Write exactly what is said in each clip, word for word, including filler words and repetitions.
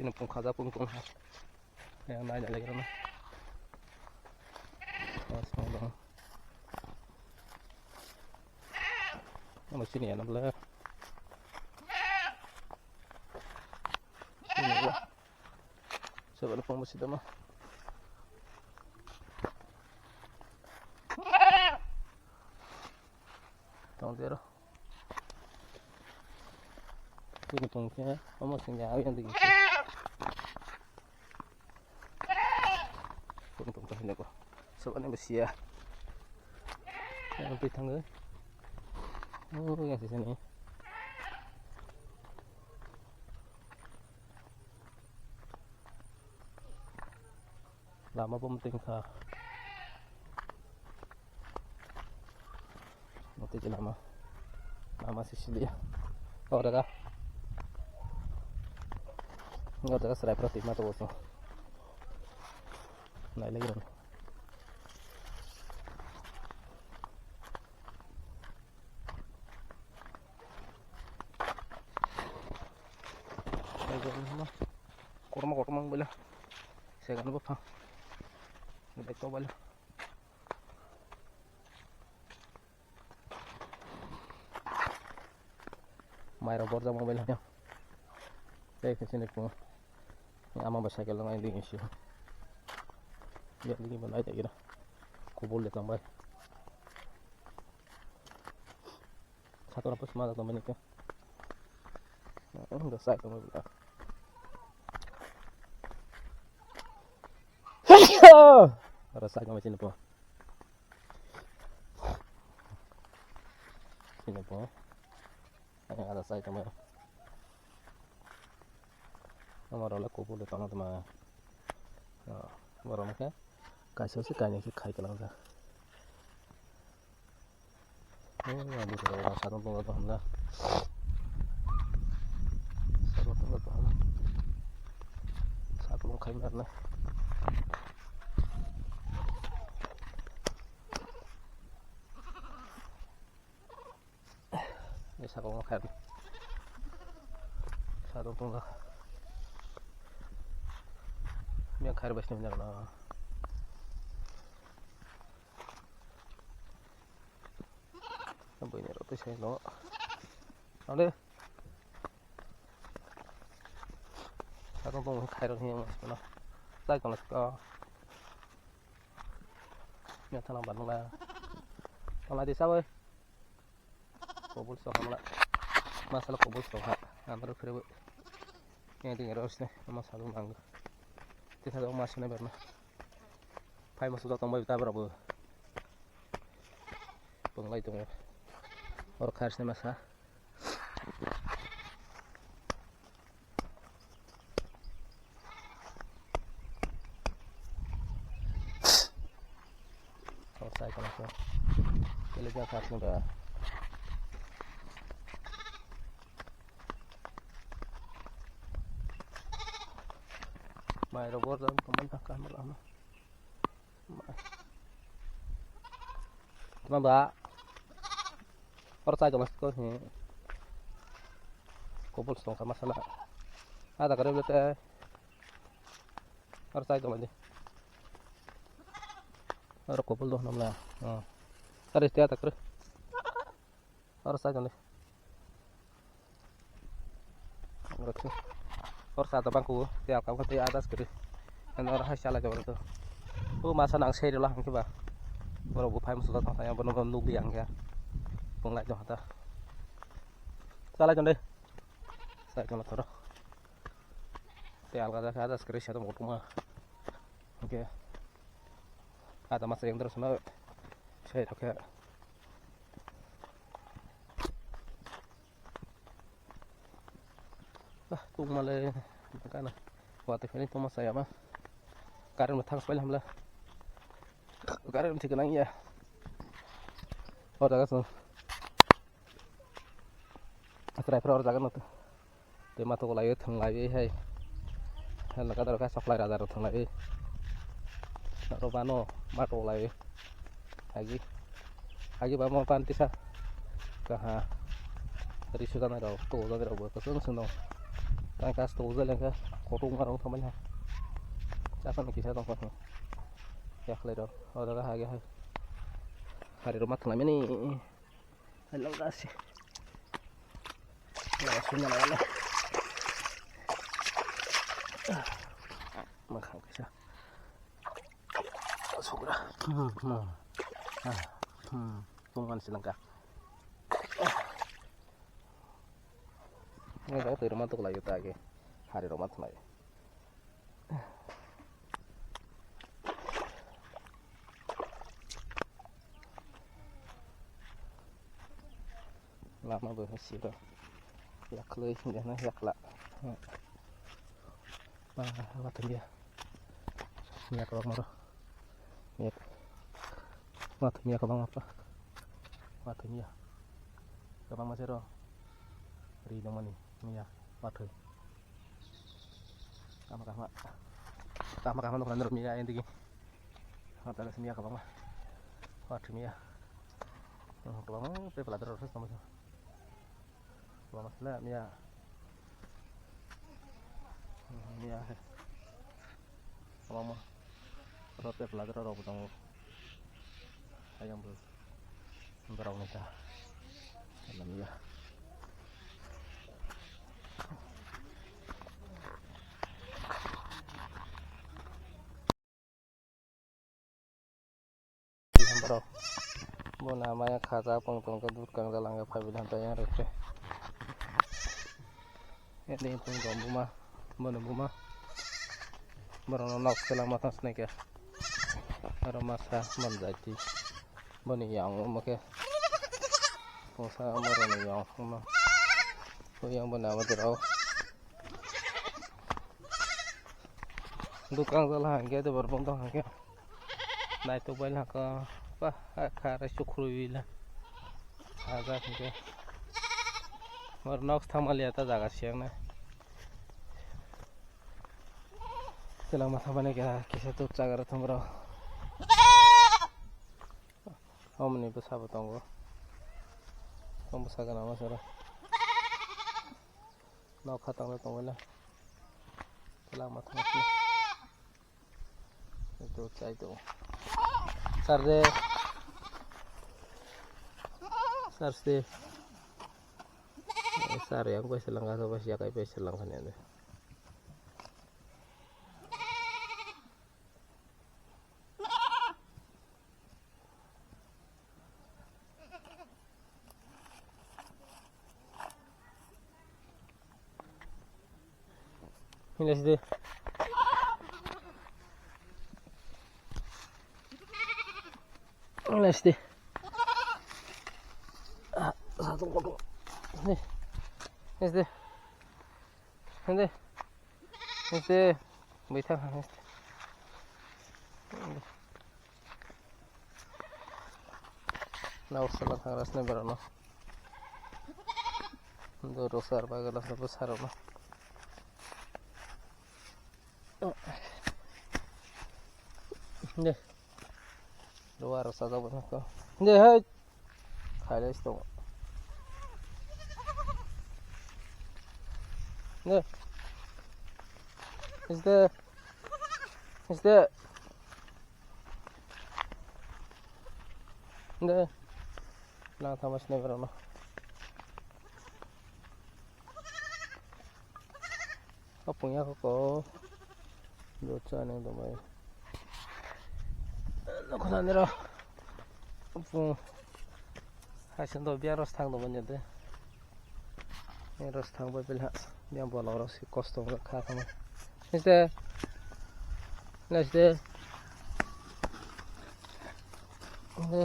Chini pung khaja pung tong ha. Ya, nai nai lagi na. Oh, song dong. Ano sini ya, nabla. Ini ya. Coba ni pung masih dama. Tong zero. Ini tong khe, omo sing ya, yang digi. Tong tong khe hinako. Sob ani basiya. Yang pi thang. Oh, yang sini. Lama bo mwtwi wngkha. Mwtwi khe lama. Lama se siliya. O daga. O daga chwrai phano twima tongo chwng. Nailai rw. Kotorma kotorma wng baila. Segan buphang. Belai tok baila. Mairok borjak wng baila. Tei khe chini phungo. Ama bai cycle nang digi si. Ya digi bo nai tei gira. Kubul de tong bai. Satung pus ma tong bini ke. Ang da sai tong bini. Ora sai tong bini po. Sini po. Ang ada sai tong bini. Amar ole kubul de tong ma. Borok ke kaisa se kainwi se khai kalang ja. Oh, adi se rok sadon tong tong hamla. Sadon tong tong hamla. Sadon khai mar na. Ni saka o khai. Sadon tong tong. Yang khai bai sini na. Buini rok twi sai no. Ande. Saka bung khai rok hiya mas no. Sai kono saka. Nya thala ban la. Thala di sawe. Kobol so hamla. Masala kobol so ha. Amro khrebu. Yang ding ros ne. Ama salu mang. Tisa do mas ne berna. Phai mas do tong bai ta bra bu. Ponglai tongo. Oro kharsni masa. Oro sai kono khe. Kele jang kharsni ba. Mai rok bor jang kaman ta kamar ama. Tma ba. Oro chai tongma siko hi. Kobol song kha masala. Ada kare bete. Oro chai tongma di. Oro kobol do namla. Oh. Tare tia ta kare. Oro sai tong le. Oro sa ta bangku te alka kha te adas kri. Ano oro hai salai tong to. O masa nang sei rila hangke ba. Oro bu phai musuda tong tang bono nukli hangke. Ponglai tong ta. Salai tong le. Sai tong thoro. Te alka da adas kri sa tong tuma. Hangke. Ada masa yang terus na. Sai thok ya. Ah, tung male kana. Wate fini tuma saya ma. Current ma thang spel hamla. Current thik nang ya. Ora ka so. Asrai pro ora jaga no. Te ma to lai thang lai hai. Hal ka daro ka supply raja ro thang lai. Ro bano ma to lai. Agi. Agi ba mo pan tisa. Kaha. Ri sudan ro to da ro bo ko sung sung no. Ang kas to uja lengka kotung marong thamani ha. Asan kisa tong kosong. Yaklai do. Oda ha ge hai. Hari roma thangnai mani. Hello guys. Ya, sini mana? Makan kisa. Sugra. Hmm, hmm. Ah, hmm. Tungan silangka. Ngai jauh tu rumah tu lagi tak ke. Hari roma thangnai. Lama bo siro. Yakloi hingga na yakla. Ba, ba tengya. Miya kwbangma rw. Miya. Watwi miya kwbangma pa. Watwi miya. Kwbangma se rw. Ri nangmani miya watwi. Kahma kahma. Kahma kahma nukha nang rw miya endigi. Watwi miya kwbangma. Watwi miya. Kwbangma tei pwla rw rw se tongma se. Lama sila miya. Miya he. Lama. Ro tep lagra rok tongo. Ayang bo. Borok ni ta. Lama miya. Borok bo na maya khaja pung tong khe dut kangjal ang phaibi hamtai yang rwkhe. Ede pung tong buma bono buma borok no nok seleng ma thang sinai khe aro masa manjai ti boni yang omo khe masa borok ni yang omo yang bo na ma derao. Dukang jala hangke de bor bondong hangke. Naitok bai laka pa kha rai chukhrui la. Kha ja hangke. Bor nok thangma liya ta jaga siang na. Telang ma thangmani kisa tuk chagar thang bro. Omni bwsa bo tongo. Tong bwsa gana ma sara. Nok kha tangla tongwila. Lama thangsi. Itu chai tu. Sarde. Sarste. Sar yang bai selang ka bai siakai bai selang kan ya. Ini sih. Ini sih. Ah, satu kotor. Ini. Ini sih. Hindi. Hindi. Bwithang hindi. Hindi. Nau sala thangra sini berano. Doro sar bagala sabo sarano. Hindi. Dua rasa jabo nako. Hindi, hai. Khailai se tongo. Ne. Is there? Is there? Ne. Nang thama sini berano. Apung ya ko. Docha nang domai. Nokna nero. Apung. Hai sen do biya ros thang domai nyade. Ni ros thang bai bilha. Biya bola ros si kosto kha thang. Niste. Niste. Niste.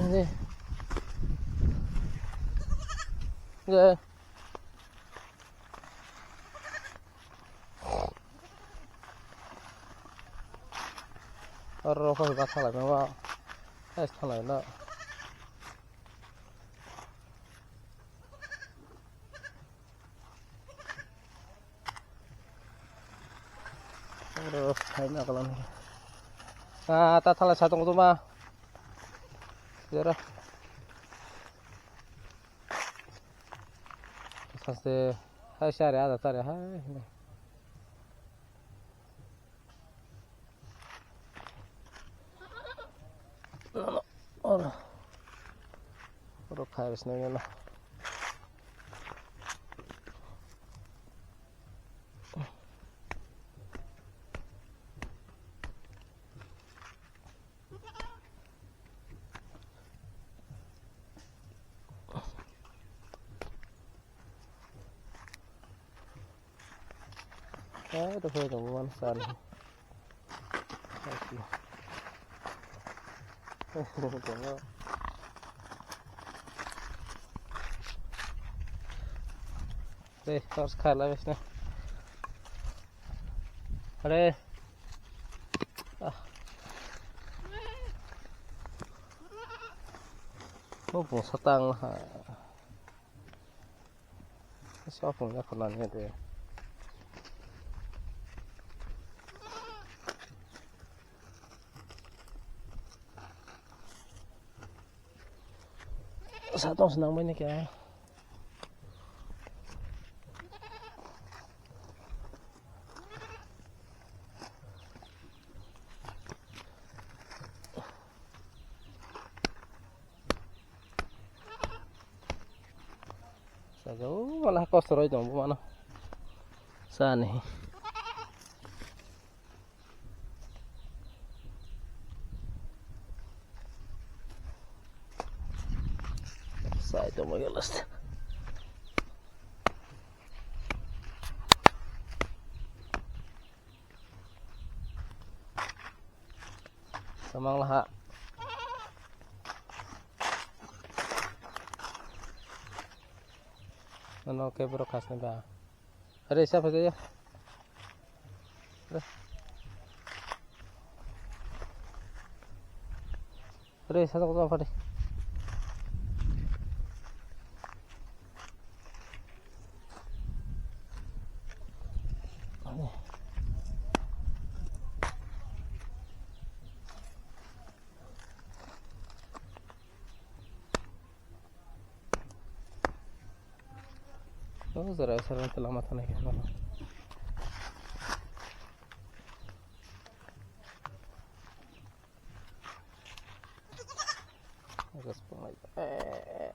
Niste. Niste. Oro kok ba thalai ma ba. Es thalai na. Oro khai ma kalam. Ah, ta thalai sa tong ma. Jera. Saste hai sare ada tare hai. Oro, oro khai bisna gana. Hai, to phai tongo, man sal. Tongo. Dei, torch khala bisna. Are. Ah. Oh, bung satang ha. Sa pung ya khana ni de. Sa tong snang bai ni kya. Sajao wala kosto roi tong bo mano. Sani. Sai tong bo last. Samang laha. Ano ke bro khas ni ba. Are sa phaja ya. Are. Are sa ko phade. Oh, jora sara lama thanai khe. Agus pangai. Eh.